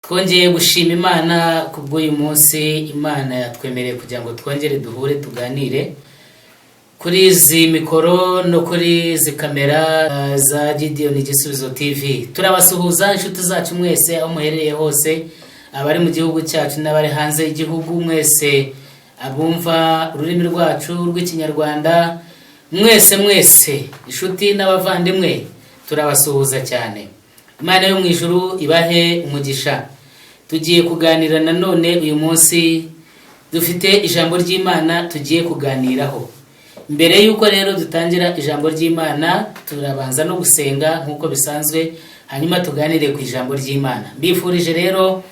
Twongeye gushima Imana kubw'uyu munsi Imana yatwemereye kugira ngo twongere duhure, tuganire kuri izi mikoro no kuri izi kamera za Gideon Igisubizo TV. Turabasuhuza, inshuti zacu mwese aho muherereye hose, abari mu gihugu cyacu n'abari hanze y'igihugu, mwese abumva ururimi rwacu rw'Ikinyarwanda, mwese mwese, inshuti n'abavandimwe, turabasuhuza cyane. Imana yo mu ijuru ibahe umugisha. Tugiye kuganira nanone uyu munsi, dufite ijambo ry'Imana tugiye kuganiraho. Mbere y'uko rero dutangira ijambo ry'Imana, turabanza no gusenga nk'uko bisanzwe, hanyuma tuganire ku ijambo ry'Imana. Mbifurije rero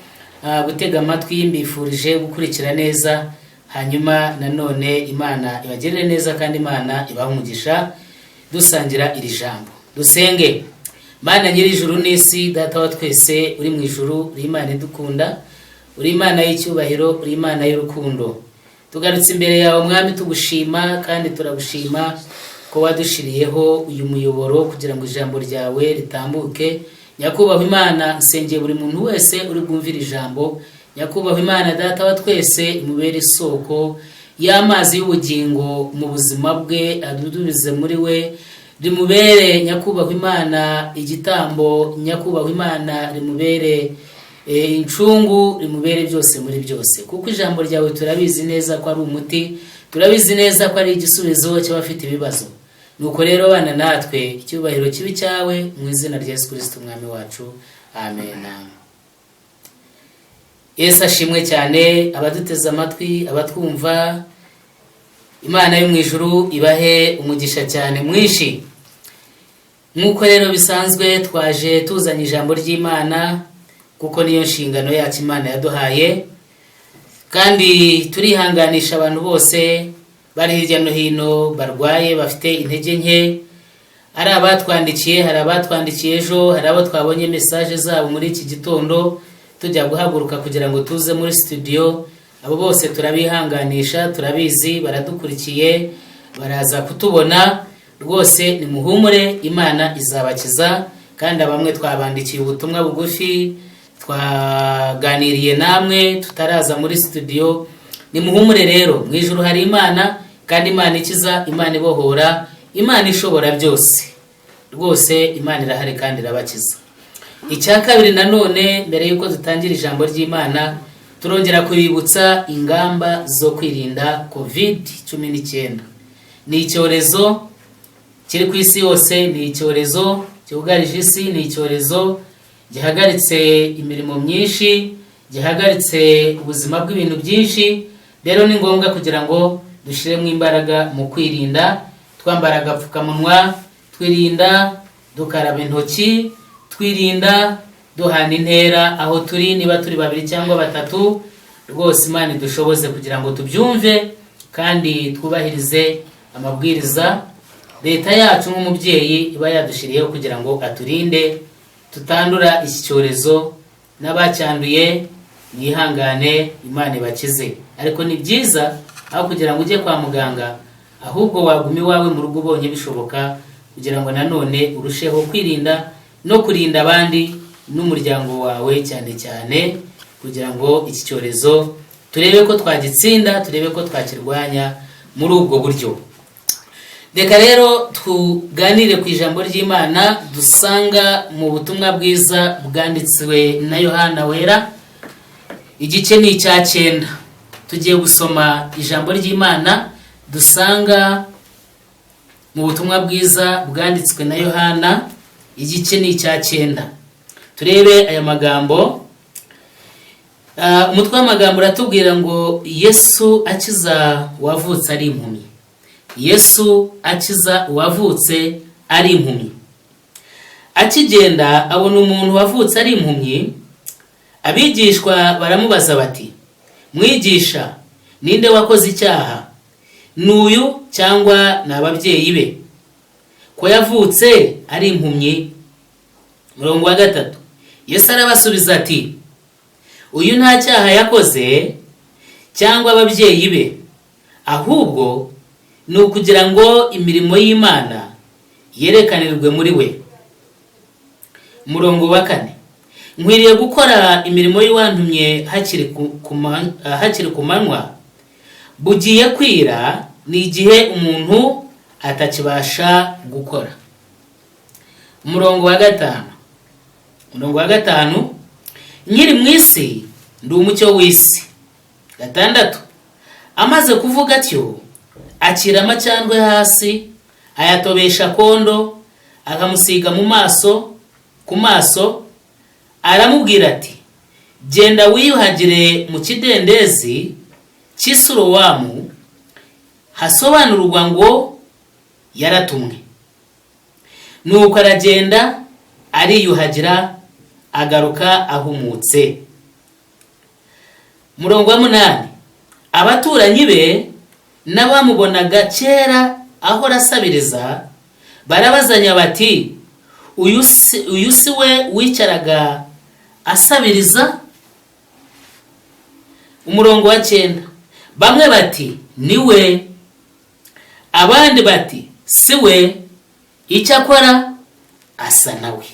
gutega amatwi, mbifurije gukurikira neza, hanyuma nanone Imana ibagirire neza kandi Imana ibahe umugisha dusangira iri jambo. Dusenge. Mana nyir'ijuru n'isi, Data wa twese uri mu ijuru, uri Imana idukunda, uri Imana y'icyubahiro, uri Imana y'urukundo, tugarutse imbere yawe Mwami tugushima, kandi turagushima ko wadushiriyeho uyu muyoboro kugira ngo ijambo ryawe ritambuke. Nyakubahwa Imana, nsengeye buri muntu wese uri bwumvire ijambo. Nyakubahwa Imana Data wa twese, imubere isoko y'amazi y'ubugingo mu buzima bwe, adudubize muri we, rimubere, Nyakubahwa Imana, igitambo, Nyakubahwa Imana, rimubere incungu, rimubere byose muri byose, kuko ijambo ryawe turabizi neza ko ari umuti, turabizi neza ko ari igisubizo cy'abafite ibibazo. Nuko rero bana natwe, icyubahiro kibe icyawe, mu izina rya Yesu Kirisito Umwami wacu, amen. Yesu ashimwe cyane. Abaduteze amatwi, abatwumva, Imana yo mu ijuru ibahe umugisha cyane mwinshi. Nk'uko rero bisanzwe, twaje tuzanye ijambo ry'Imana kuko niyo nshingano yacu Imana yaduhaye. Kandi turihanganisha abantu bose bari hirya no hino barwaye, bafite intege nke. Ari abatwandikiye, hari abatwandikiye ejo, hari abo twabonye message zabo muri iki gitondo tujya guhaguruka kugira ngo tuze muri studio. Abo bose turabihanganisha, turabizi baradukurikiye, baraza kutubona. Rwose nimuhumure, Imana izabakiza. Kandi bamwe twabandikiye ubutumwa bugufi, twaganiriye namwe tutaraza muri studio. Nimuhumure rero, mu ijuru hari Imana, kandi Imana ikiza, Imana ibohora, Imana ishobora byose. Rwose Imana irahari kandi irabakiza. Icya kabiri nanone, mbere y'uko dutangira ijambo ry'Imana, turongera kubibutsa ingamba zo kwirinda COVID-19. Ni icyorezo kiri ku isi yose, ni icyorezo cyugarije isi, ni icyorezo gihagaritse imirimo myinshi, gihagaritse ubuzima bw'ibintu byinshi. Rero ni ngombwa kugira ngo dushyiremo imbaraga mu kwirinda, twambara agapfukamunwa, twirinda dukaraba intoki, twirinda duhana intera aho turi, niba turi babiri cyangwa batatu. Rwose Imana idushoboze kugira ngo tubyumve kandi twubahirize amabwiriza leta yacu nk'umubyeyi iba yadushyiriyeho kugira ngo aturinde tutandura iki cyorezo. N'abacyanduye mwihangane, Imana ibakize. Ariko ni byiza, aho kugira ngo ujye kwa muganga, ahubwo waguma iwawe mu rugo ubonye bishoboka, kugira ngo nanone urusheho kwirinda no kurinda abandi n'umuryango wawe cyane cyane, kugira ngo iki cyorezo turebe ko twagitsinda, turebe ko twakirwanya muri ubwo buryo. Reka rero tuganire ku ijambo ry'Imana dusanga mu butumwa bwiza bwanditswe na Yohana Wera, igice ni icya 9. Tugiye gusoma ijambo ry'Imana dusanga mu butumwa bwiza bwanditswe na Yohana, igice ni icya 9. Turebe aya magambo. Umutwe w'amagambo uratubwira ngo: "Yesu akiza uwavutse ari impumyi." Yesu akiza uwavutse ari impumyi. Akigenda abona umuntu wavutse ari impumyi. Abigishwa baramubaza bati: "Mwigisha, ninde wakoze icyaha, ni uyu cyangwa ni ababyeyi be, ko yavutse ari impumyi?" Murongo wa 3, Yesu arabasubiza ati: "Uyu nta cyaha yakoze cyangwa ababyeyi be, ahubwo ni ukugira ngo imirimo y'Imana yerekanirwe muri we." Umurongo wa 4. Nkwiriye gukora imirimo y'uwantumye hakiri ku manywa, bugiye kwira, ni igihe umuntu atakibasha gukora. Umurongo wa 5, umurongo wa 5: Nkiri mu isi ndi umucyo w'isi. 6, amaze kuvuga atyo akira amacandwe hasi, ayatobesha kondo, akamusiga mu maso ku maso. Aramubwira ati: "Genda wiyuhagire mu kidendezi cy'Isilowamu," hasobanurwa ngo yaratumwe. Nuko aragenda ariyuhagira, agaruka ahumutse. Murongo wa 8, abaturanyi be n'abamubonaga kera ahora asabiriza barabazanya bati: Uyu si we wicaraga asabiriza?" Umurongo wa 9, bamwe bati: "Ni we," abandi bati: "Si we, icyakora asa nawe."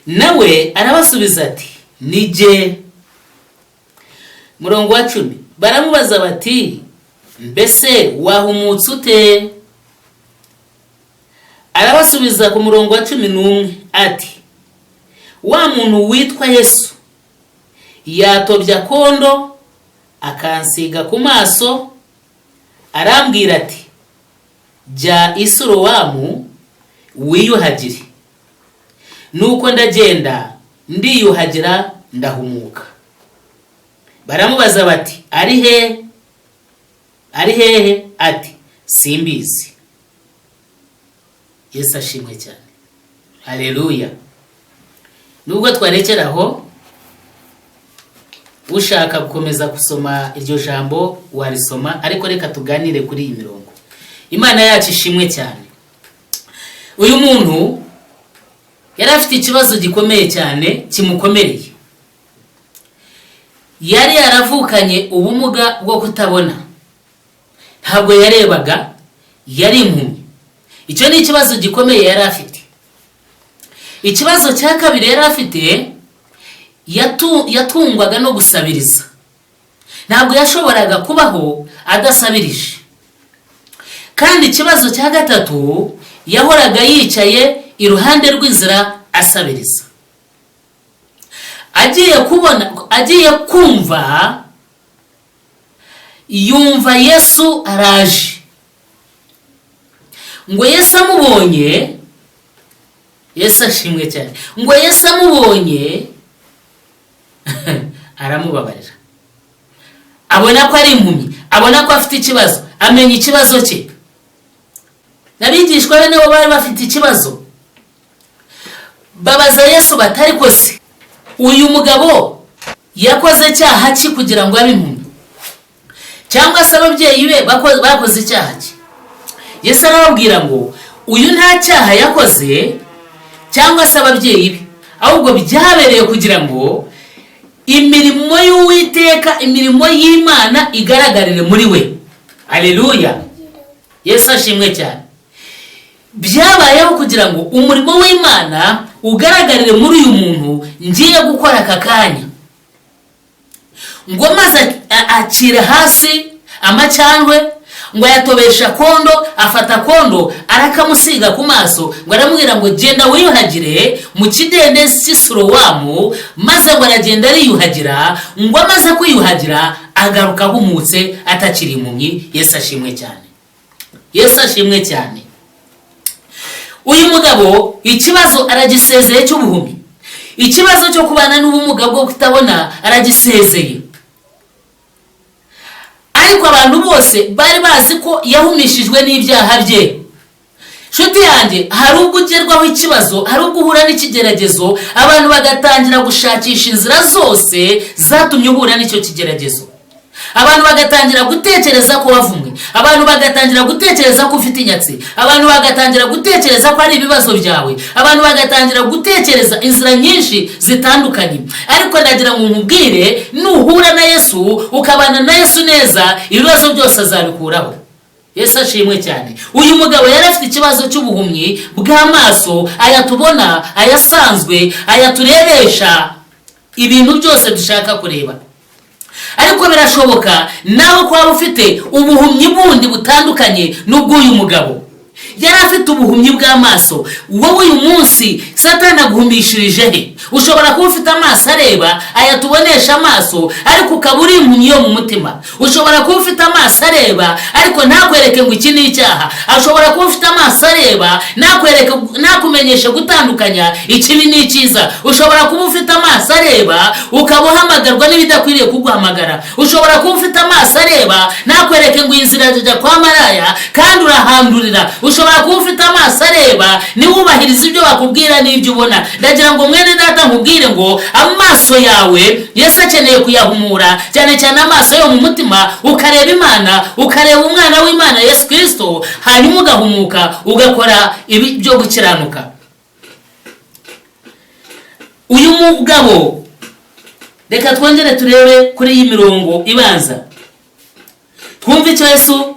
Nawe arabasubiza ati: "Ni jye." Murongo wa 10, baramubaza bati: "Mbese wahumutse ute?" Arabasubiza ku murongo wa 11 ati: "Wa muntu witwa Yesu yatobye akondo akansiga ku maso, arambwira ati: 'Jya i Silowamu wiyuhagire.' Nuko ndagenda ndiyuhagira, ndahumuka." Baramubaza bati: "Ari he? Ari hehe?" Ati: "Simbizi." Yesu ashimwe cyane, haleluya! Nubwo twarekera aho, ushaka gukomeza gusoma iryo jambo warisoma, ariko reka tuganire kuri iyi mirongo. Imana yacu ishimwe cyane. Uyu muntu yari afite ikibazo gikomeye cyane kimukomereye. Yari yaravukanye ubumuga bwo kutabona, ntabwo yarebaga, yari impumyi. Icyo ni ikibazo gikomeye yari afite. Ikibazo cya kabiri yari afite, yatungwaga no gusabiriza, ntabwo yashoboraga kubaho adasabirije. Kandi ikibazo cya gatatu, yahoraga yicaye iruhande rw'inzira asabiriza. Agiye kubona, agiye kumva, yumva Yesu araje. Ngo Yesu amubonye, Yesu ashimwe cyane, ngo Yesu amubonye aramubabarira. Abona ko ari impumyi, abona ko afite ikibazo, amenya ikibazo cye. N'abigishwa be nabo bari bafite ikibazo. Babaza Yesu bati: "Ariko se uyu mugabo yakoze cyaha ki kugira ngo abe impumyi, cyangwa se ababyeyi be bakoze icyaha ki?" Yesu arababwira ngo: "Uyu nta cyaha yakoze cyangwa se ababyeyi be, ahubwo byabereye kugira ngo imirimo y'Uwiteka, imirimo y'Imana igaragarire muri we." Aleluya, Yesu ashimwe cyane! Byabayeho kugira ngo umurimo w'Imana ugaragarire muri uyu muntu ngiye gukora aka kanya. Ngo maze akira hasi amacandwe, ngo ayatobesha kondo, afata kondo arakamusiga ku maso, ngo aramubwira ngo: "Genda wiyuhagire mu kidendezi cy'Isilowamu." Maze ngo aragenda ariyuhagira. Ngo amaze kwiyuhagira agaruka ahumutse, atakiri impumyi. Yesu ashimwe cyane, Yesu ashimwe cyane! Uyu mugabo ikibazo aragisezeye cy'ubuhumyi, ikibazo cyo kubana n'ubumuga bwo kutabona aragisezeye. Ariko abantu bose bari bazi ko yahumishijwe n'ibyaha bye. Nshuti yanjye, hari ubwo ugerwaho ikibazo, hari ubwo uhura n'ikigeragezo, abantu bagatangira gushakisha inzira zose zatumye uhura n'icyo kigeragezo. Abantu bagatangira gutekereza ko wavumwe, abantu bagatangira gutekereza ko ufite inyatsi, abantu bagatangira gutekereza ko ari ibibazo byawe, abantu bagatangira gutekereza inzira nyinshi zitandukanye. Ariko ndagira ngo nkubwire, nuhura na Yesu, ukabana na Yesu neza, ibibazo byose azabikuraho. Yesu ashimwe cyane. Uyu mugabo yari afite ikibazo cy'ubuhumyi bw'amaso, aya tubona, ayasanzwe, aya turebesha ibintu byose dushaka kureba. Ariko birashoboka nawe ko waba ufite ubuhumyi bundi butandukanye n'ubw'uyu mugabo. Yari afite ubuhumyi bw'amaso. Wowe uyu munsi Satani aguhumishirije he? Ushobora kuba ufite amaso areba, aya tubonesha amaso, ariko ukaba uri impumyi yo mu mutima. Ushobora kuba ufite amaso areba, ariko ntakwereke ngo iki ni icyaha. Ashobora kuba ufite amaso areba, ntakwereke, ntakumenyeshe gutandukanya ikibi n'icyiza. Ushobora kuba ufite amaso areba, ukaba uhamagarwa n'ibidakwiriye kuguhamagara. Ushobora kuba ufite amaso areba, ntakwereke ngo iyi nzira ijya kwa maraya, kandi urahandurira. Ushobora kuba ufite amaso areba, ntiwubahirize ibyo bakubwira n'ibyo ubona. Ndagira ngo, mwene data, nkubwire ngo amaso yawe Yesu akeneye kuyahumura, cyane cyane amaso yo mu mutima, ukareba Imana, ukareba Umwana w'Imana Yesu Kirisito, hanyuma ugahumuka, ugakora ibi byo gukiranuka. Uyu mugabo, reka twongere turebe kuri iyi mirongo ibanza, twumve icyo Yesu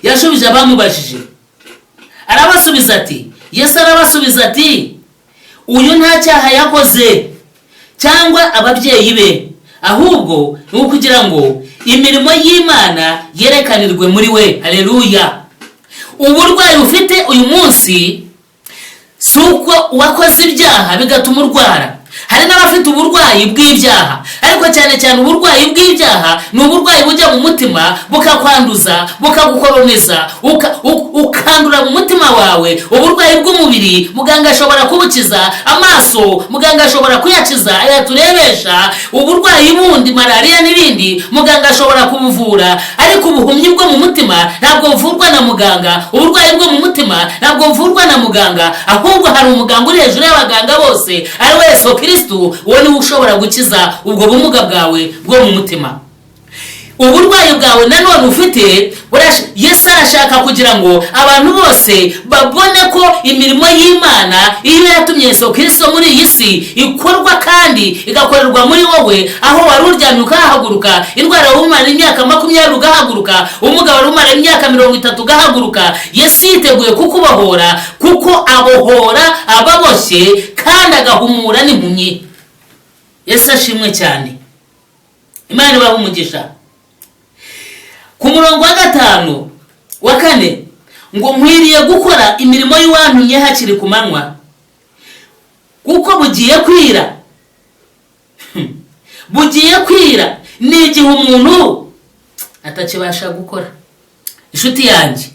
yashubije abamubajije. Arabasubiza ati, Yesu arabasubiza ati: "Uyu nta cyaha yakoze cyangwa ababyeyi be, ahubwo ni ukugira ngo imirimo y'Imana yerekanirwe muri we." Hareruya! Uburwayi ufite uyu munsi si uko wakoze ibyaha bigatuma urwara. Hari n'abafite uburwayi bw'ibyaha, ariko cyane cyane uburwayi bw'ibyaha ni uburwayi bujya mu mutima, bukakwanduza, bukagukoroniza, ukandura mu mutima wawe. Uburwayi bw'umubiri muganga ashobora kubukiza, amaso muganga ashobora kuyakiza, ayaturebesha. Uburwayi bundi, malariya n'ibindi, muganga ashobora kubuvura, ariko ubuhumyi bwo mu mutima ntabwo buvurwa na muganga. Uburwayi bwo mu mutima ntabwo buvurwa na muganga, ahubwo hari umuganga uri hejuru y'abaganga bose, ari we Yesu Kirisitu. Uwo niwe ushobora gukiza ubwo bumuga bwawe bwo mu mutima. Uburwayi bwawe nanone ufite, Yesu arashaka kugira ngo abantu bose babone ko imirimo y'Imana, iyo yatumye Yesu Kirisito muri iyi si, ikorwa kandi igakorerwa muri wowe. Aho wari uryamye ukahahaguruka, indwara wari umara imyaka 20 ugahaguruka, ubumuga wari umara imyaka 30 ugahaguruka. Yesu yiteguye kukubohora, kuko abohora ababoshye kandi agahumura n'impumyi. Yesu ashimwe cyane. Imana ibahe umugisha. Ku murongo wa gatanu, wa kane ngo: "Nkwiriye gukora imirimo y'uwantumye hakiri ku manywa, kuko bugiye kwira." Bugiye kwira ni igihe umuntu atakibasha gukora. Inshuti yanjye,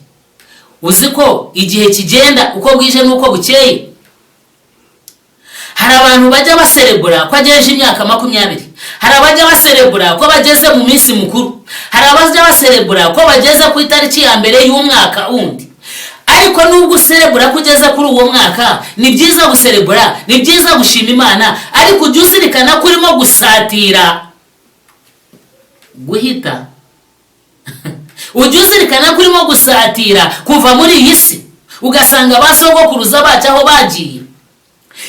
uzi ko igihe kigenda uko bwije n'uko bukeye? Hari abantu bajya baserebura ko agejeje imyaka 20, hari abajya baserebura ko bageze mu minsi mikuru, hari abajya baserebura ko bageze ku itariki ya mbere y'umwaka wundi. Ariko nubwo userebura ko ugeze kuri uwo mwaka, ni byiza guserebura, ni byiza gushima Imana, ariko ujye uzirikana ko urimo gusatira guhita. Ujye uzirikana ko urimo gusatira kuva muri iyi si, ugasanga ba sogokuruza bacu aho bagiye.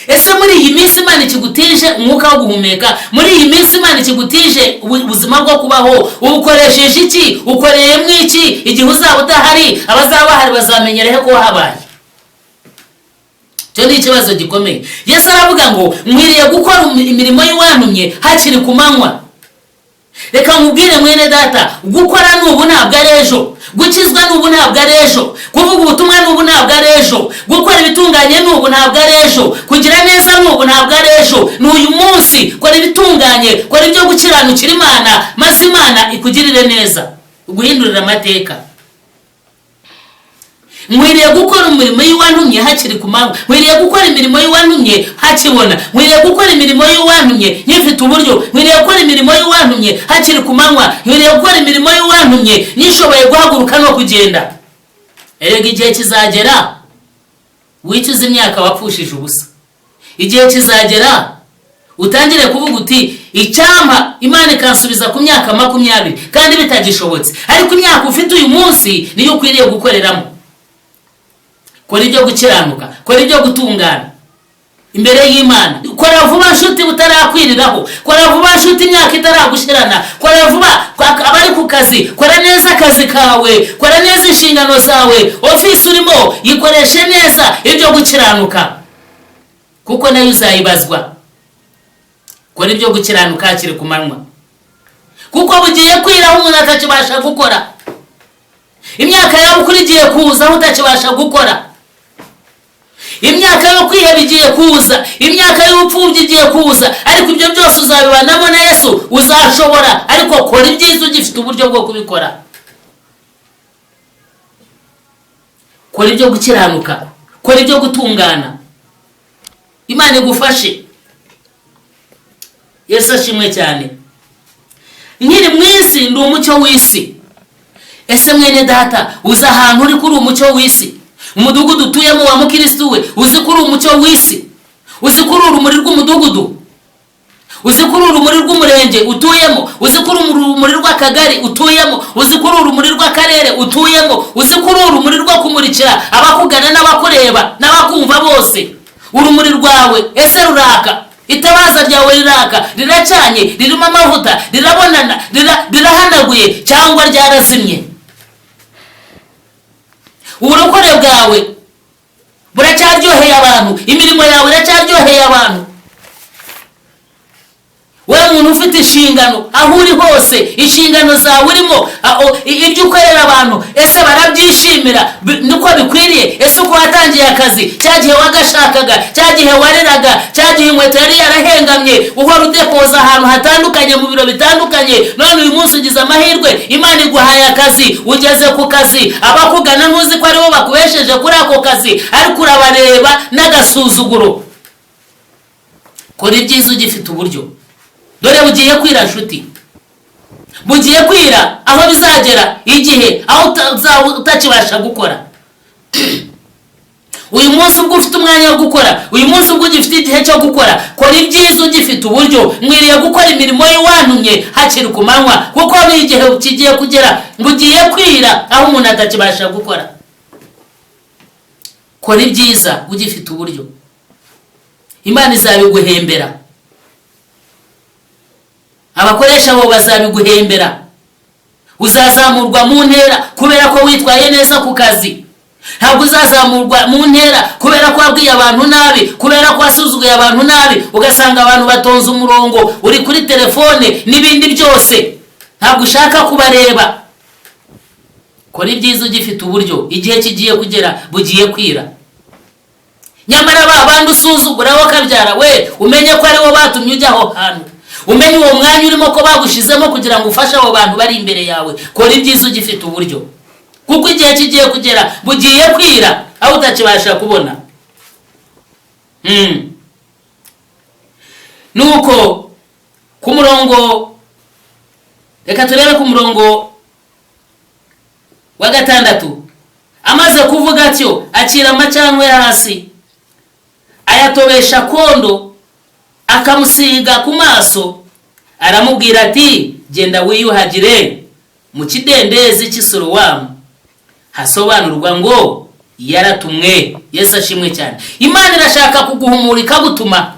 Ese muri iyi minsi Imana ikigutije umwuka wo guhumeka, muri iyi minsi Imana ikigutije ubuzima bwo kubaho, ubukoresheje iki? Ukoreyemo iki? Igihe uzaba udahari, abazaba bahari bazamenyera he ko wahabaye? Icyo ni ikibazo gikomeye. Yesu aravuga ngo: "Nkwiriye gukora imirimo y'uwantumye hakiri ku manywa." Reka nkubwire, mwene data, gukora ni ubu, ntabwo ari ejo. Gukizwa ni ubu, ntabwo ari ejo. Kuvuga ubutumwa ni ubu, ntabwo ari ejo. Gukora ibitunganye ni ubu, ntabwo ari ejo. Kugira neza ni ubu, ntabwo ari ejo, ni uyu munsi. Kora ibitunganye, kora ibyo gukiranukira Imana, maze Imana ikugirire neza, iguhindurire amateka. Nkwiriye gukora umurimo y'uwantumye hakiri ku manywa, nkwiriye gukora imirimo y'uwantumye hakibona, nkwiriye gukora imirimo y'uwantumye nkifite uburyo, nkwiriye gukora imirimo y'uwantumye hakiri ku manywa, nkwiriye gukora imirimo y'uwantumye nishoboye guhaguruka no kugenda. Erega igihe kizagera wicuza imyaka wapfushije ubusa. Igihe kizagera utangire kuvuga uti: "Icyampa Imana ikansubiza ku myaka 20," kandi bitagishobotse. Ariko imyaka ufite uyu munsi niyo ukwiriye gukoreramo. Kora ibyo gukiranuka, kora ibyo gutungana. Imbere y'Imana, kora vuba nshuti butarakwiriraho, kora vuba nshuti imyaka itaragushirana, kora vuba. Abari ku kazi, kora neza akazi kawe, kora neza inshingano zawe, ofisi urimo yikoreshe neza ibyo gukiranuka, kuko nayo uzayibazwa. Kora ibyo gukiranuka hakiri ku manywa, kuko bugiye kwiraho umuntu atakibasha gukora. Imyaka yawe ukuri igiye kuza aho utakibasha gukora. Imyaka yo kwiheba igiye kuza, imyaka y'ubupfubyi igiye kuza, ariko ibyo byose uzabibanamo na Yesu, uzashobora. Ariko kora ibyiza ugifite uburyo bwo kubikora. Kora ibyo gukiranuka, kora ibyo gutungana, Imana igufashe. Yesu ashimwe cyane. Nkiri mu isi ndi umucyo w'isi. Ese mwene data, uzi ahantu uri kuri umucyo w'isi? Umudugudu utuyemo wa mukirisitu we, uzi ko uri umucyo w'isi? Uzi ko uri urumuri rw'umudugudu? Uzi ko uri urumuri rw'umurenge utuyemo? Uzi ko uri urumuri rw'akagari utuyemo? Uzi ko uri urumuri rw'akarere utuyemo? Uzi ko uri urumuri rwo kumurikira abakugana n'abakureba n'abakumva bose? Urumuri rwawe ese ruraka? Itabaza ryawe riraka, riracanye, ririmo amavuta, rirabonana, rirahanaguye cyangwa ryarazimye? Uburokore bwawe buracyaryoheye abantu? Imirimo yawe iracyaryoheye abantu? Wowe muntu ufite inshingano, aho uri hose, inshingano zawe urimo, ibyo ukorera abantu, ese barabyishimira niko bikwiriye? Ese uko watangiye akazi, cya gihe wagashakaga, cya gihe wareraga, cya gihe inkweto yari yarahengamye, uhora udepoza ahantu hatandukanye, mu biro bitandukanye, none uyu munsi ugize amahirwe, Imana iguhaye akazi, ugeze ku kazi, abakugana ntuzi ko aribo bakubesheje kuri ako kazi, ariko urabareba n'agasuzuguro. Kora ibyiza ugifite uburyo. Dore bugiye kwira nshuti, bugiye kwira aho bizagera igihe aho uzaba utakibasha gukora. Uyu munsi ubwo ufite umwanya wo gukora, uyu munsi ubwo ugifite igihe cyo gukora, kora ibyiza ugifite uburyo. Mwiriye gukora imirimo y'iwantumye hakiri ku manywa, kuko ni igihe kigiye kugera, bugiye kwira aho umuntu atakibasha gukora. Kora ibyiza ugifite uburyo, Imana izabiguhembera, abakoresha bo bazabiguhembera, uzazamurwa mu ntera kubera ko witwaye neza ku kazi. Ntabwo uzazamurwa mu ntera kubera ko wabwiye abantu nabi, kubera ko wasuzuguye abantu nabi, ugasanga abantu batonze umurongo, uri kuri telefone n'ibindi byose, ntabwo ushaka kubareba. Kora ibyiza ugifite uburyo, igihe kigiye kugera, bugiye kwira. Nyamara ba bandi usuzugura wo kabyara we, umenye ko aribo batumye ujya aho hantu, umenye uwo mwanya urimo ko bagushizemo kugira ngo ufashe abo bantu bari imbere yawe. Kora ibyiza ugifite uburyo, kuko igihe kigiye kugera, bugiye kwira aho utakibasha kubona. Nuko ku murongo, reka turebe ku murongo wa 6. Amaze kuvuga atyo, akira amacandwe hasi, ayatobesha kondo, akamusiga ku maso, aramubwira ati: "Genda wiyuhagire mu kidendezi cy'Isilowamu," hasobanurwa ngo yaratumwe. Yesu ashimwe cyane. Imana irashaka kuguhumura ikagutuma.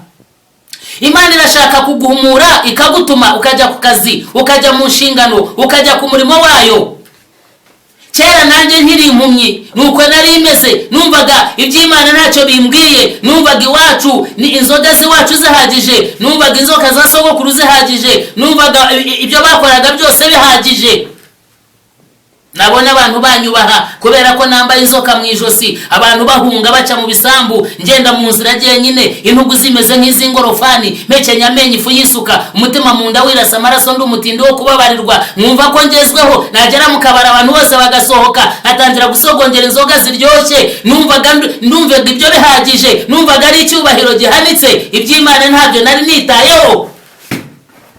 Imana irashaka kuguhumura ikagutuma, ukajya ku kazi, ukajya mu nshingano, ukajya ku murimo wayo. Kera nanjye nkiri impumyi nuko nari imeze, numvaga iby'Imana ntacyo bimbwiye, numvaga iwacu ni inzoga z'iwacu zihagije, numvaga inzoka za sogokuru zihagije, numvaga ibyo bakoraga byose bihagije. Nabona abantu banyubaha kubera ko nambaye inzoka mu ijosi, abantu bahunga baca mu bisambu, ngenda mu nzira jyenyine, intugu zimeze nk'iz'ingorofani, mpekenya amenyo ifu yisuka, umutima mu nda wirasa amaraso, ndi umutindi wo kubabarirwa, nkumva ko ngezweho. Nagera mu kabari abantu bose bagasohoka, nkatangira gusogongera inzoga ziryoshye. Numvaga ibyo bihagije, numvaga ari icyubahiro gihanitse, iby'Imana ntabyo nari nitayeho.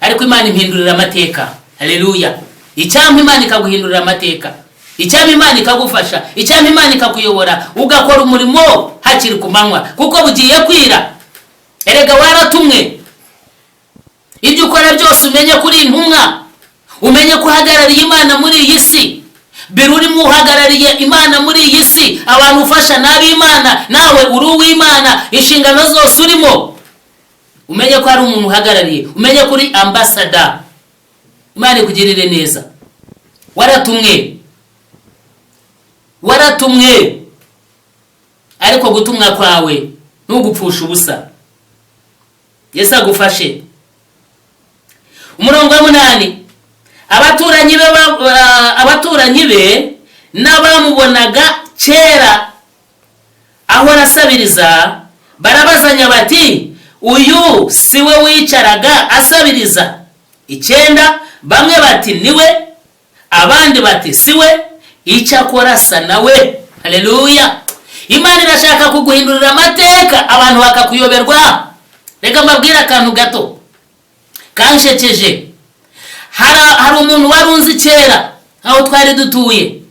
Ariko Imana impindurira amateka. Haleluya! Icyampa Imana ikaguhindurira amateka, icyampa Imana ikagufasha, icyampa Imana ikakuyobora, ugakora umurimo hakiri ku manywa, kuko bugiye kwira. Erega waratumwe. Ibyo ukora byose umenye kuri intumwa, umenye ko uhagarariye Imana muri iyi si. Biro urimo uhagarariye Imana muri iyi si. Abantu ufasha ni ab'Imana, nawe uri uw'Imana. Inshingano zose urimo, umenye ko hari umuntu uhagarariye, umenye ko uri ambassador. Imana ikugirire neza. Waratumwe, waratumwe, ariko gutumwa kwawe ntugupfusha ubusa. Yesu agufashe. Umurongo wa 8: abaturanyi be n'abamubonaga kera ahora asabiriza barabazanya bati: "Uyu si we wicaraga asabiriza?" 9: bamwe bati: "Niwe," abandi bati: "Si we, icyakora asa nawe." Haleluya! Imana irashaka kuguhindurira amateka, abantu bakakuyoberwa. Reka mbabwire akantu gato kanshekeje. Hari umuntu wari unzi kera aho twari dutuye,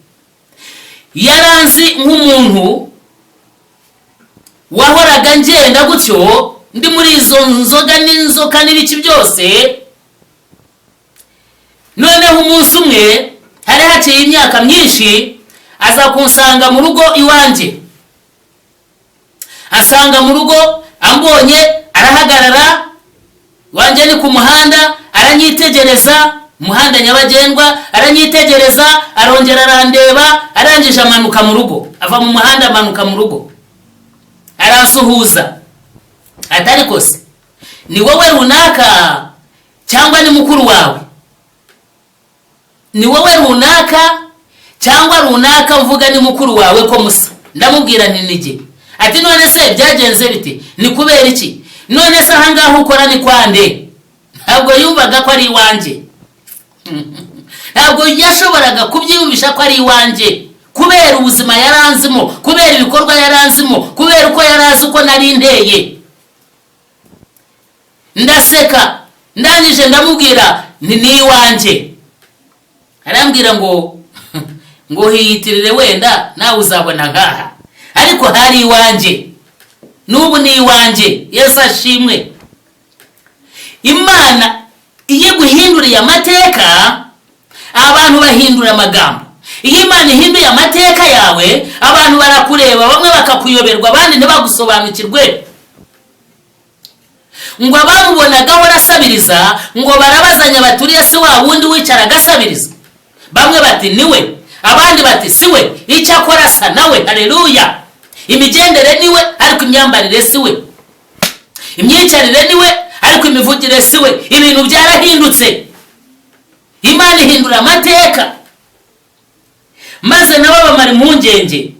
yaranzi nk'umuntu wahoraga ngenda gutyo, ndi muri izo nzoga n'inzoka n'ibiki byose. Noneho umunsi umwe, hari haciye imyaka myinshi, aza kunsanga mu rugo iwanjye. Asanga mu rugo, ambonye arahagarara. Iwanjye ni ku muhanda. Aranyitegereza, umuhanda nyabagendwa, aranyitegereza, arongera arandeba, arangije amanuka mu rugo. Ava mu muhanda, amanuka mu rugo, aransuhuza ati: "Ariko se ni wowe runaka cyangwa ni mukuru wawe? Ni wowe runaka cyangwa runaka mvuga ni mukuru wawe ko musa?" Ndamubwira nti: "Nijye." Ati: "None se byagenze bite? Ni kubera iki? None se ahangaha ukora ni kwande?" Ntabwo yumvaga ko ari iwanjye, ntabwo yashoboraga kubyiyumvisha ko ari iwanjye, kubera ubuzima yaranzimo, kubera ibikorwa yaranzimo, kubera uko yari azi uko nari nteye. Ndaseka, ndangije ndamubwira ni iwanjye. Arambwira ngo hiyitirire, wenda nawe uzabona nkaha. Ariko hari iwanjye, n'ubu ni iwanjye. Yesu ashimwe. Imana iyo iguhinduriye amateka, abantu bahindura amagambo. Iyo Imana ihinduye amateka yawe, abantu barakureba, bamwe bakakuyoberwa, abandi ntibagusobanukirwe. Ngo abamubonagaho arasabiriza, ngo barabazanya baturiye: "Si wa wundi wicaraga asabiriza?" Bamwe bati: "Niwe," abandi bati: "Si we, icyo akora asa nawe." Hareruya! Imigendere niwe, ariko imyambarire si we. Imyicarire niwe, ariko imivugire si we. Ibintu byarahindutse. Imana ihindura amateka. Maze nabo bamara impungenge,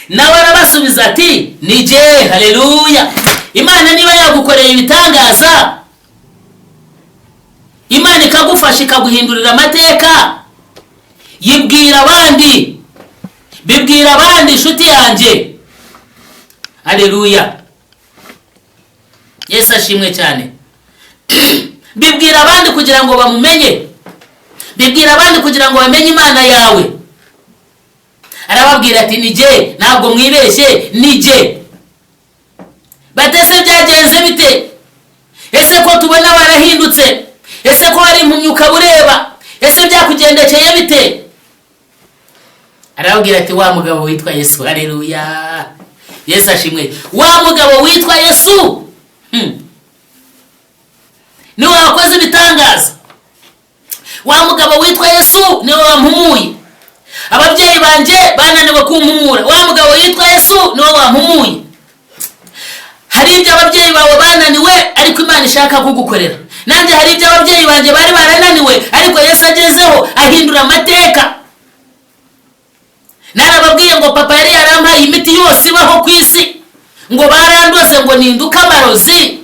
nawe arabasubiza ati: "Ni jye." Haleluya! Imana niba yagukoreye ibitangaza, Imana ikagufasha, ikaguhindurira amateka, yibwira abandi, bibwira abandi, inshuti yanjye. Haleluya! Yesu ashimwe cyane. Bibwira abandi kugira ngo bamumenye, bibwira abandi kugira ngo bamenye Imana yawe. Arababwira ati: "Ni jye, ntabwo mwibeshye, ni jye." Batese: "Byagenze bite? Ese ko tubona warahindutse? Ese ko wari impumyi ukaba ureba? Ese byakugendekeye bite?" Arababwira ati: "Wa mugabo witwa Yesu." Hareruya! Yesu ashimwe. Wa mugabo witwa Yesu, niwe wakoze ibitangaza. Wa mugabo witwa Yesu niwe wampumuye. Ababyeyi banjye bananiwe kumpumura, wa mugabo witwa Yesu niwe wampumuye. Hari ibyo ababyeyi bawe bananiwe, ariko Imana ishaka kugukorera. Nanjye hari ibyo ababyeyi banjye bari barananiwe, ariko Yesu agezeho ahindura amateka. Narababwiye ngo papa yari yarampaye imiti yose ibaho ku isi, ngo barandoze, ngo ninduke amarozi,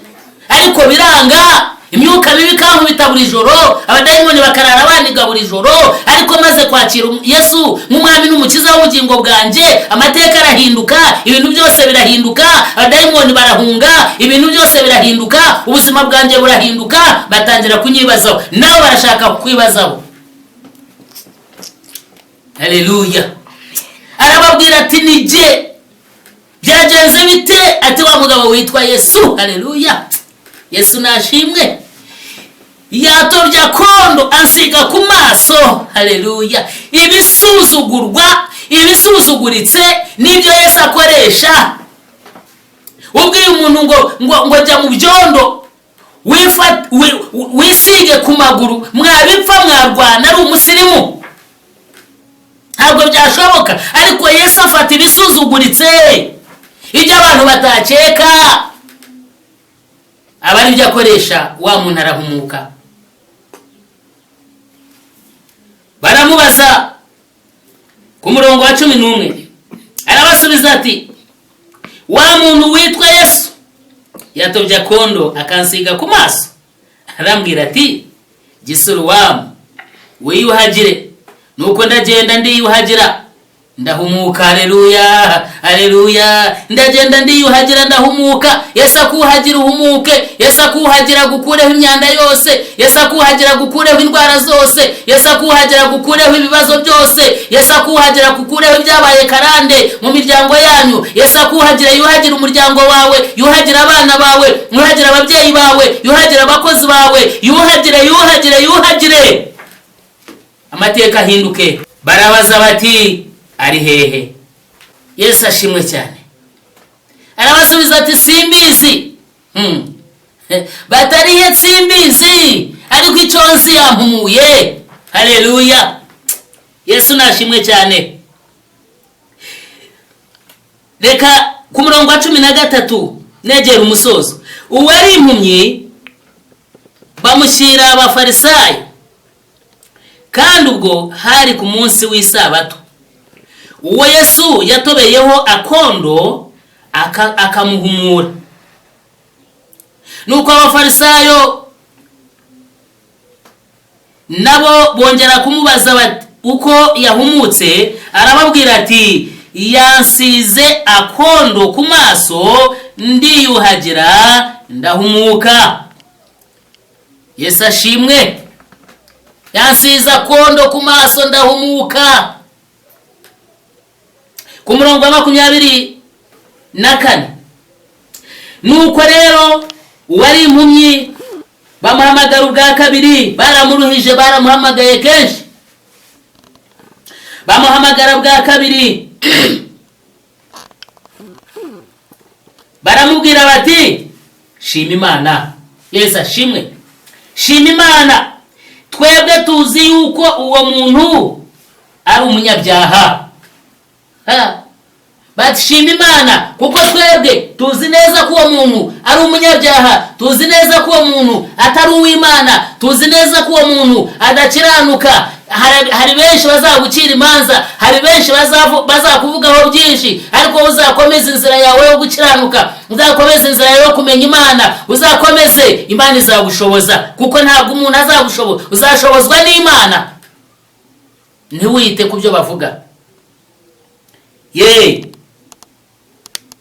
ariko biranga. Imyuka mibi ikankubita buri joro, abadayimoni bakarara bandiga buri joro. Ariko maze kwakira Yesu nk'umwami n'umukiza w'ubugingo bwanjye, amateka arahinduka, ibintu byose birahinduka, abadayimoni barahunga, ibintu byose birahinduka, ubuzima bwanjye burahinduka. Batangira kunyibazaho, nabo barashaka kukwibazaho. Haleluya! Arababwira ati: "Ni jye." "Byagenze bite?" Ati: "Wa mugabo witwa Yesu." Haleluya! Yesu nashimwe. Yatobye akondo ansiga ku maso. Haleluya! Ibisuzugurwa, ibisuzuguritse nibyo Yesu akoresha. Ubwiye umuntu ngo jya mu byondo, wisige ku maguru, mwabipfa, mwarwana, ari umusirimu, ntabwo byashoboka. Ariko Yesu afata ibisuzuguritse, ibyo abantu batakeka, aba ari byo akoresha. Wa muntu arahumuka. Baramubaza ku murongo wa 11, arabasubiza ati: "Wa muntu witwa Yesu yatobye akondo akansiga ku maso, arambwira ati: 'Jya i Silowamu wiyuhagire.' Nuko ndagenda ndiyuhagira, ndahumuka." Haleluya, haleluya! Ndagenda ndiyuhagira, ndahumuka. Yesu akuhagira uhumuke. Yesu akuhagira agukureho imyanda yose. Yesu akuhagira agukureho indwara zose. Yesu akuhagira agukureho ibibazo byose. Yesu akuhagira agukureho ibyabaye karande mu miryango yanyu. Yesu akuhagira, yuhagira umuryango wawe, yuhagira abana bawe, yuhagira ababyeyi bawe, yuhagira abakozi bawe. Yuhagire, yuhagire, yuhagire, amateka ahinduke. Barabaza bati: "Ari hehe?" Yesu ashimwe cyane. Arabasubiza ati: "Simbizi." Batarihe? "Simbizi, ariko icyo nzi yampumuye." Haleluya! Yesu nashimwe cyane. Reka ku murongo wa 13 negera umusozo. Uwari impumyi bamushyira Abafarisayo, kandi ubwo hari ku munsi w'isabato, uwo Yesu yatobeyeho akondo akamuhumura. Nuko Abafarisayo nabo bongera kumubaza bati uko yahumutse. Arababwira ati: "Yansize akondo ku maso, ndiyuhagira, ndahumuka." Yesu ashimwe. Yansize akondo ku maso, ndahumuka. Ku murongo wa 24: Nuko rero uwari impumyi bamuhamagara ubwa kabiri. Baramuruhije, baramuhamagaye kenshi. Bamuhamagara bwa kabiri, baramubwira bati: "Shima Imana." Yesu ashimwe. "Shima Imana, twebwe tuzi yuko uwo muntu ari umunyabyaha." Bati: "Shima Imana, kuko twebwe tuzi neza ko uwo muntu ari umunyabyaha, tuzi neza ko uwo muntu atari uw'Imana, tuzi neza ko uwo muntu adakiranuka." Hari benshi bazagucira imanza, hari benshi bazakuvugaho byinshi, ariko uzakomeza inzira yawe yo gukiranuka, uzakomeza inzira yawe yo kumenya Imana, uzakomeze, Imana izagushoboza, kuko ntabwo umuntu azagushoboza, uzashobozwa n'Imana. Ntiwite ku byo bavuga. Ye,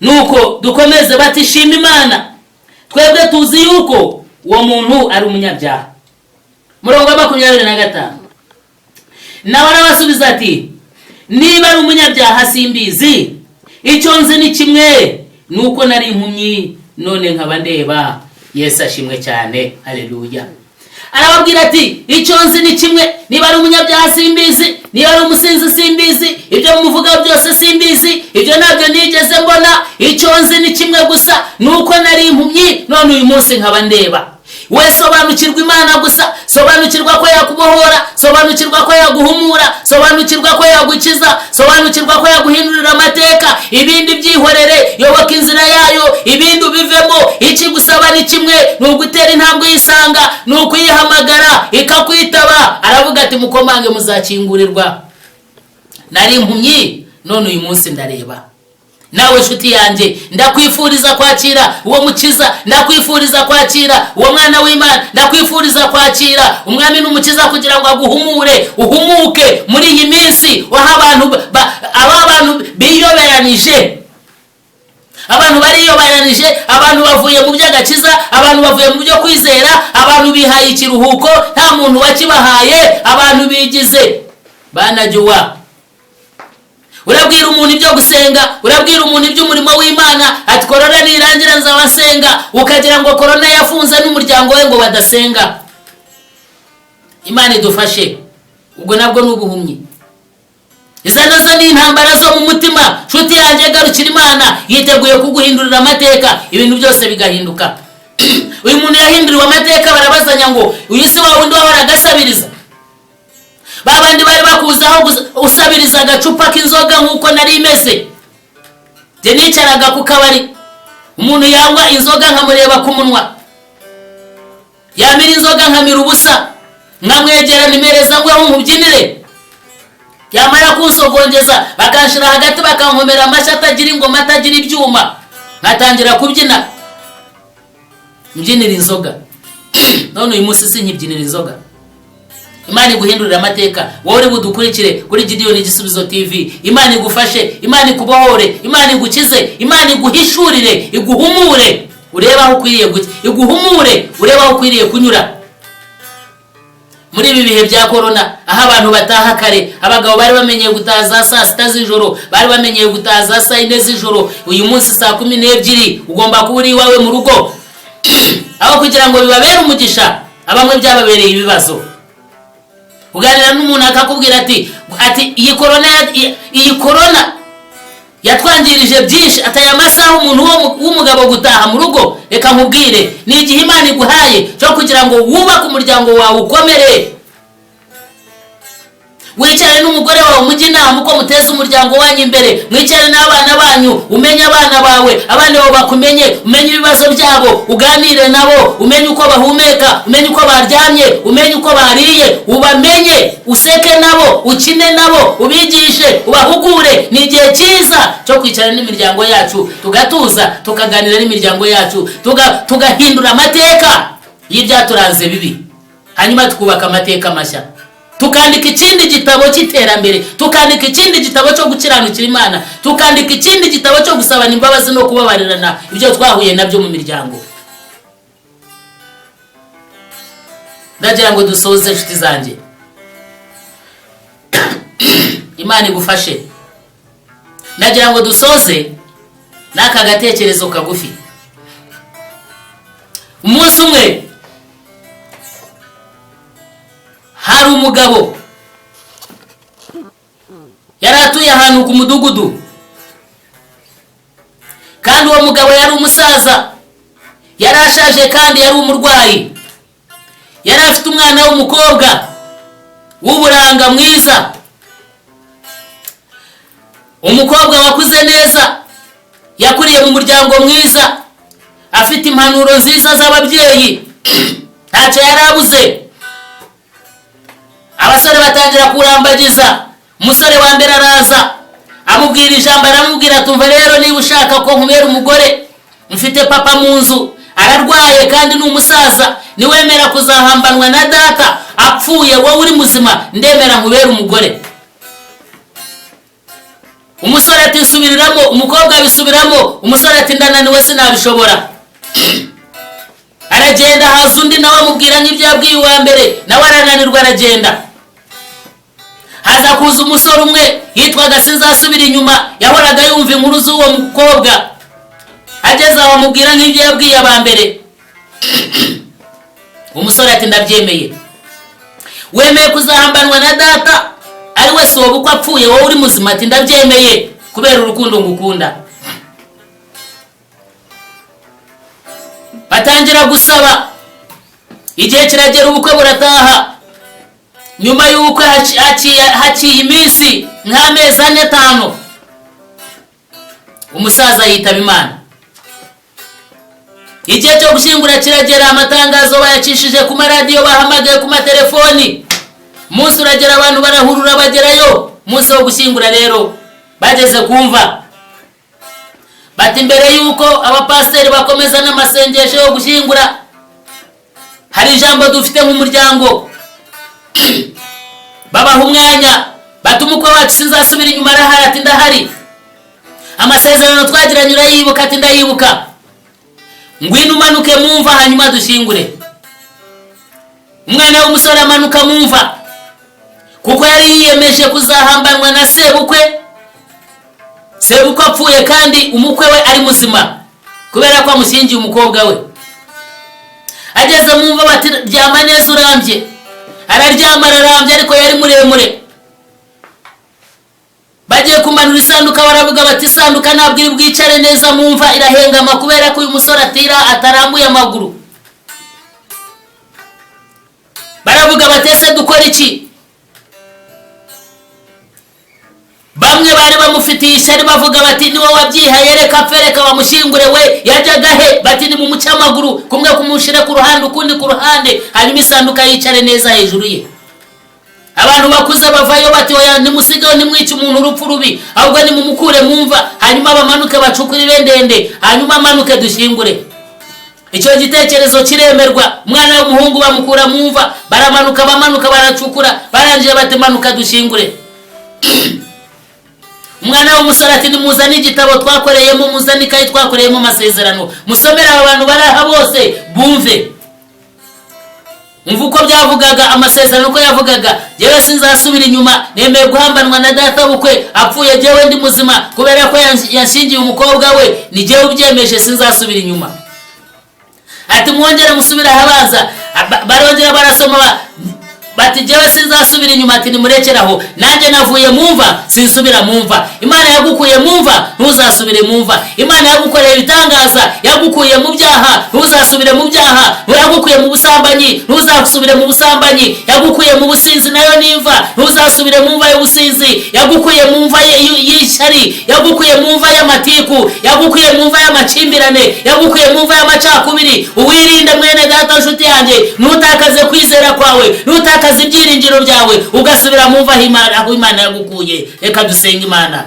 nuko dukomeze. Bati: "Shima Imana, twebwe tuzi yuko uwo muntu ari umunyabyaha." Murongo wa 25, nawe arabasubiza ati: "Niba ari umunyabyaha simbizi, icyo nzi ni kimwe, ni uko nari impumyi none nkaba ndeba." Yesu ashimwe cyane. Haleluya! Arababwira ati: "Icyo nzi ni kimwe, niba ari umunyabyaha simbizi, niba ari umusinzi simbizi, ibyo muvuga byose simbizi, ibyo ntabyo nigeze mbona. Icyo nzi ni kimwe gusa, ni uko nari impumyi none uyu munsi nkaba ndeba." We sobanukirwa Imana gusa, sobanukirwa ko yakubohora, sobanukirwa ko yaguhumura, sobanukirwa ko yagukiza, sobanukirwa ko yaguhindurira amateka. Ibindi byihorere, yoboka inzira yayo, ibindi ubivemo. Ikigusaba ni kimwe, ni ugutera intambwe uyisanga, ni ukuyihamagara ikakwitaba. Aravuga ati: "Mukomange muzakingurirwa." Nari impumyi none uyu munsi ndareba. Nawe nshuti yanjye, ndakwifuriza kwakira uwo mukiza, ndakwifuriza kwakira uwo mwana w'Imana, ndakwifuriza kwakira Umwami n'Umukiza kugira ngo aguhumure, uhumuke muri iyi minsi aho abantu aba abantu biyoberanije. Abantu bariyoberanije, abantu bavuye mu by'agakiza, abantu bavuye mu byo kwizera, abantu bihaye ikiruhuko nta muntu wakibahaye, abantu bigize banajyuwa. Urabwira umuntu ibyo gusenga, urabwira umuntu iby'umurimo w'Imana, ati: "Korona nirangira nzaba nsenga." Ukagira ngo korona yafunze n'umuryango we ngo badasenga. Imana idufashe. Ubwo nabwo ni ubuhumyi. Izo nazo ni intambara zo mu mutima. Nshuti yanjye, garukira Imana, yiteguye kuguhindurira amateka, ibintu byose bigahinduka. Uyu muntu yahinduriwe amateka. Barabazanya ngo: "Uyu si wa wundi wahoraga asabiriza? Ba bandi bari bakuzaho usabiriza agacupa k'inzoga nk'uko nari imeze." Njye nicaraga ku kabari, umuntu yanywa inzoga nkamureba ku munwa, yamira inzoga nkamira ubusa, nkamwegera nimereza ngweho nkubyinire, yamara kunsogongeza bakanshyira hagati, bakankomera amashyi atagira ingoma, atagira ibyuma, nkatangira kubyina, mbyinira inzoga. None uyu munsi sinkibyinira inzoga. Imana iguhindurira amateka. Wowe uri budukurikire kuri Gidiyoni Igisubizo TV, Imana igufashe, Imana ikubohore, Imana igukize, Imana iguhishurire, iguhumure urebe aho ukwiriye gucya, iguhumure urebe aho ukwiriye kunyura. Muri ibi bihe bya korona, aho abantu bataha kare, abagabo bari bamenyeye gutaha za saa 6 z'ijoro, bari bamenyeye gutaha za saa 4 z'ijoro, uyu munsi saa 12 ugomba kuba uri iwawe mu rugo. Aho kugira ngo bibabere umugisha, abamwe byababereye ibibazo. Uganira n'umuntu akakubwira ati "Iyi korona yatwangirije byinshi." Ati: "Aya masaha umuntu w'umugabo gutaha mu rugo, reka nkubwire, ni igihe Imana iguhaye cyo kugira ngo wubake umuryango wawe ukomere, wicare n'umugore wawe, mujye inama uko muteza umuryango wanyu imbere, mwicare n'abana banyu, umenye abana bawe, abana bawe bakumenye, umenye ibibazo byabo, uganire nabo, umenye uko bahumeka, umenye uko baryamye, umenye uko bariye, ubamenye, useke nabo, ukine nabo, ubigishe, ubahugure." Ni igihe cyiza cyo kwicara n'imiryango yacu, tugatuza, tukaganira n'imiryango yacu, tugahindura amateka y'ibyaturanze bibi, hanyuma tukubaka amateka mashya, tukandika ikindi gitabo cy'iterambere, tukandika ikindi gitabo cyo gukiranukira Imana, tukandika ikindi gitabo cyo gusabana imbabazi no kubabarirana ibyo twahuye nabyo mu miryango. Ndagira ngo dusoze, inshuti zanjye. Imana igufashe. Ndagira ngo dusoze n'aka gatekerezo kagufi. Umunsi umwe hari umugabo yari atuye ahantu ku mudugudu, kandi uwo mugabo yari umusaza, yari ashaje kandi yari umurwayi. Yari afite umwana w'umukobwa w'uburanga mwiza, umukobwa wakuze neza, yakuriye mu muryango mwiza, afite impanuro nziza z'ababyeyi, ntacyo yari abuze. Abasore batangira kurambagiza. Umusore wa mbere araza, amubwira ijambo, aramubwira: "Tumva rero, niba ushaka ko nkubera umugore, mfite papa mu nzu, ararwaye kandi ni umusaza. Niwemera kuzahambanwa na data apfuye wowe uri muzima, ndemera nkubere umugore." Umusore ati: "Nsubiriramo." Umukobwa abisubiramo. Umusore ati: "Ndananiwe, sinabishobora." Aragenda. Haza undi, nawe amubwira nk'ibyo yabwiye uwa mbere, nawe arananirwa, aragenda. Haza kuza umusore umwe yitwaga Sinzasubira Inyuma, yahoraga yumva inkuru z'uwo mukobwa. Ageze aho amubwira nk'ibyo yabwiye aba mbere. Umusore ati: "Ndabyemeye." "Wemeye kuzahambanwa na data, ari we sobukwe, apfuye wowe uri muzima?" Ati: "Ndabyemeye kubera urukundo ngukunda." Batangira gusaba. Igihe kiragera, ubukwe burataha. Nyuma y'ubukwe haciye iminsi nk'amezi 4, 5, umusaza yitaba Imana. Igihe cyo gushyingura kiragera. Amatangazo bayacishije ku maradiyo, bahamagaye ku matelefoni. Umunsi uragera, abantu barahurura, bagerayo. Umunsi wo gushyingura rero bageze kumva, bati: "Mbere y'uko abapasiteri bakomeza n'amasengesho yo gushyingura, hari ijambo dufite nk'umuryango." Babaha umwanya, bati: "Umukwe wacu Sinzasubira Inyuma arahari?" Ati: "Ndahari." "Amasezerano twagiranye urayibuka?" Ati: "Ndayibuka." "Ngwino umanuke mumva, hanyuma dushyingure." Umwana w'umusore amanuka mumva, kuko yari yiyemeje kuzahambanwa na sebukwe, sebukwe apfuye kandi umukwe we ari muzima, kubera ko amushyingiye umukobwa we. Ageze mu mva, bati: "Ryama neza urambye." Araryama ararambye, ariko yari muremure. Bagiye kumanura isanduka, baravuga bati: "Isanduka ntabwo iri bwicare neza mu mva, irahengama kubera ko uyu musore atira atarambuye amaguru." Baravuga bati: "Ese dukora iki?" Bamwe bari bamufitiye ishyari, bavuga bati: "Niwe wabyihaye, reka apfe, reka bamushyingure." We yajyaga he? Bati: "Nimumuce amaguru, kumwe kumushyire ku ruhande, ukundi ku ruhande, hanyuma isanduka yicare neza hejuru ye." Abantu bakuze bavayo bati: "Oya, nimusigeho, nimwice umuntu urupfu rubi, ahubwo nimumukure mu mva, hanyuma bamanuke bacukure ibe ndende, hanyuma amanuke dushyingure." Icyo gitekerezo kiremerwa. Umwana w'umuhungu bamukura mu mva, baramanuka, bamanuka, baracukura. Barangije bati: "Manuka dushyingure." Umwana w'umusore ati: "Nimuzane igitabo twakoreyemo, muzane ikayi twakoreyemo amasezerano, musomere aba bantu bari aha bose bumve." Umva uko byavugaga amasezerano, uko yavugaga: "Jyewe sinzasubira inyuma, nemeye guhambanwa na data bukwe. Apfuye jyewe ndi muzima, kubera ko yanshingiye umukobwa we, ni jyewe ubyemeje, sinzasubira inyuma." Ati: "Mwongere musubire ahabanza." Barongera barasoma, bati: "Jyewe sinzasubira inyuma." Ati: "Nimurekeraho, nanjye navuye mu mva, sinsubira mu mva." Imana yagukuye mu mva, ntuzasubire mu mva. Imana yagukoreye ibitangaza, yagukuye mu byaha, ntuzasubire mu byaha. Yagukuye mu busambanyi, ntuzasubire mu busambanyi. Yagukuye mu businzi, nayo n'imva, ntuzasubire mu mva y'ubusinzi. Yagukuye mu mva y'ishyari, yagukuye mu mva y'amatiku, yagukuye mu mva y'amakimbirane, yagukuye mu mva y'amacakubiri. Uwirinde, mwene data, nshuti yanjye, ntutakaze kwizera kwawe, ntutakaze ibyiringiro byawe, ugasubira mu mva aho Imana yagukuye. Reka dusenge Imana.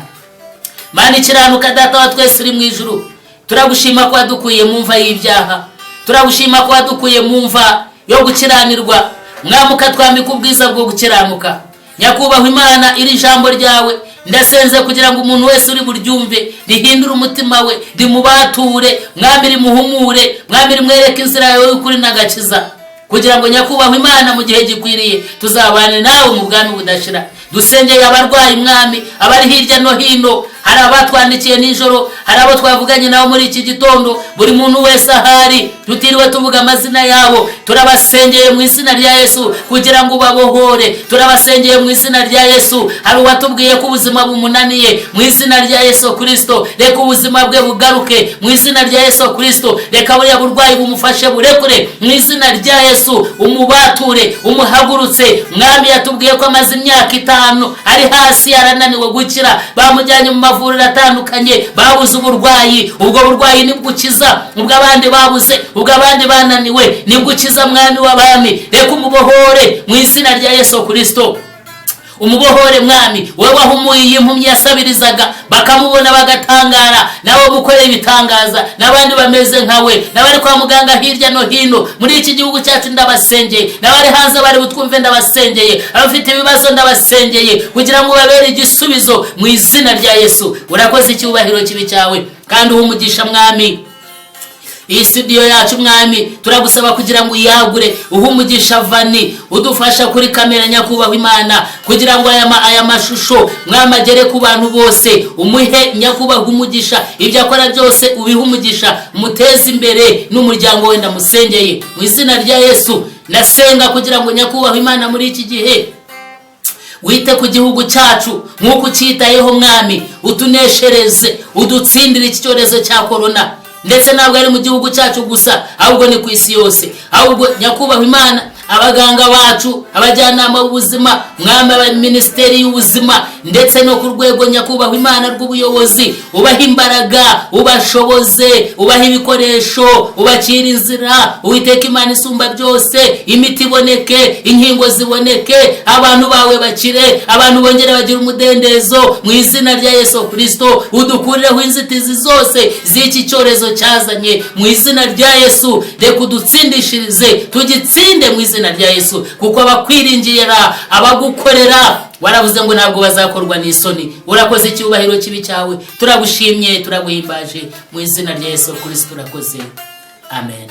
Mana ikiranuka, Data wa twese uri mu ijuru, turagushima ko wadukuye mu mva y'ibyaha, turagushima ko wadukuye mu mva yo gukiranirwa, Mwami, ukatwambika ubwiza bwo gukiranuka. Nyakubahwa Imana, iri jambo ryawe ndasenze kugira ngo umuntu wese uri buryumve rihindure umutima we, rimubature, Mwami, rimuhumure, Mwami, rimwereke inzira yawe y'ukuri n'agakiza, kugira ngo, nyakubahwa Imana, mu gihe gikwiriye tuzabane nawe mu bwami budashira. Dusengeye abarwayi, Mwami, abari hirya no hino. Hari abatwandikiye nijoro, hari abo twavuganye nabo muri iki gitondo. Buri muntu wese ahari, tutiriwe tuvuga amazina yabo, turabasengeye mu izina rya Yesu kugira ngo ubabohore. Turabasengeye mu izina rya Yesu. Hari uwatubwiye ko ubuzima bumunaniye, mu izina rya Yesu Kirisito reka ubuzima bwe bugaruke. Mu izina rya Yesu Kirisito reka buriya burwayi bumufashe burekure. Mu izina rya Yesu umubature, umuhagurutse, Mwami. Yatubwiye ko amaze imyaka 5 ari hasi, yarananiwe gukira, bamujyanye mu mavuriro atandukanye, babuze uburwayi. Ubwo burwayi nibwo ukiza, ubwo abandi babuze, ubwo abandi bananiwe, nibwo ukiza. Mwami w'abami, reka umubohore mu izina rya Yesu Kirisito, umubohore, Mwami. Wowe wahumuye iyi mpumyi yasabirizaga, bakamubona bagatangara, nawe gukorera ibitangaza n'abandi bameze nkawe, n'abari kwa muganga hirya no hino muri iki gihugu cyacu ndabasengeye, n'abari hanze bari butwumve ndabasengeye, abafite ibibazo ndabasengeye kugira ngo babere igisubizo mu izina rya Yesu. Urakoze, icyubahiro kibe cyawe, kandi uhe umugisha, Mwami, iyi studio yacu. Mwami, turagusaba kugira ngo uyagure, uhe umugisha Vani udufasha kuri kamera, nyakubahwa Imana, kugira ngo aya mashusho, Mwami, agere ku bantu bose. Umuhe, nyakubahwa, umugisha, ibyo akora byose ubihe umugisha, umuteze imbere n'umuryango we. Ndamusengeye mu izina rya Yesu. Ndasenga kugira ngo, nyakubahwa Imana, muri iki gihe wite ku gihugu cyacu nk'uko ucyitayeho, Mwami, utuneshereze, udutsindire iki cyorezo cya korona. Ndetse ntabwo ari mu gihugu cyacu gusa, ahubwo ni ku isi yose. Ahubwo, nyakubahwa Imana, abaganga bacu, abajyanama b'ubuzima, Mwami, aba minisiteri y'ubuzima, ndetse no ku rwego, nyakubahwa Imana, rw'ubuyobozi, ubaha imbaraga, ubashoboze, ubaha ibikoresho, ubacira inzira. Uwiteka Imana isumba byose, imiti iboneke, inkingo ziboneke, abantu bawe bakire, abantu bongere bagire umudendezo mu izina rya Yesu Kirisito. Udukurireho inzitizi zose z'iki cyorezo cyazanye mu izina rya Yesu. Reka udutsindishirize, tugitsinde mu izina rya Yesu, kuko abakwiringira, abagukorera, waravuze ngo ntabwo bazakorwa n'isoni. Urakoze, icyubahiro kibe cyawe. Turagushimye, turaguhimbaje mu izina rya Yesu Kirisito. Urakoze, amen.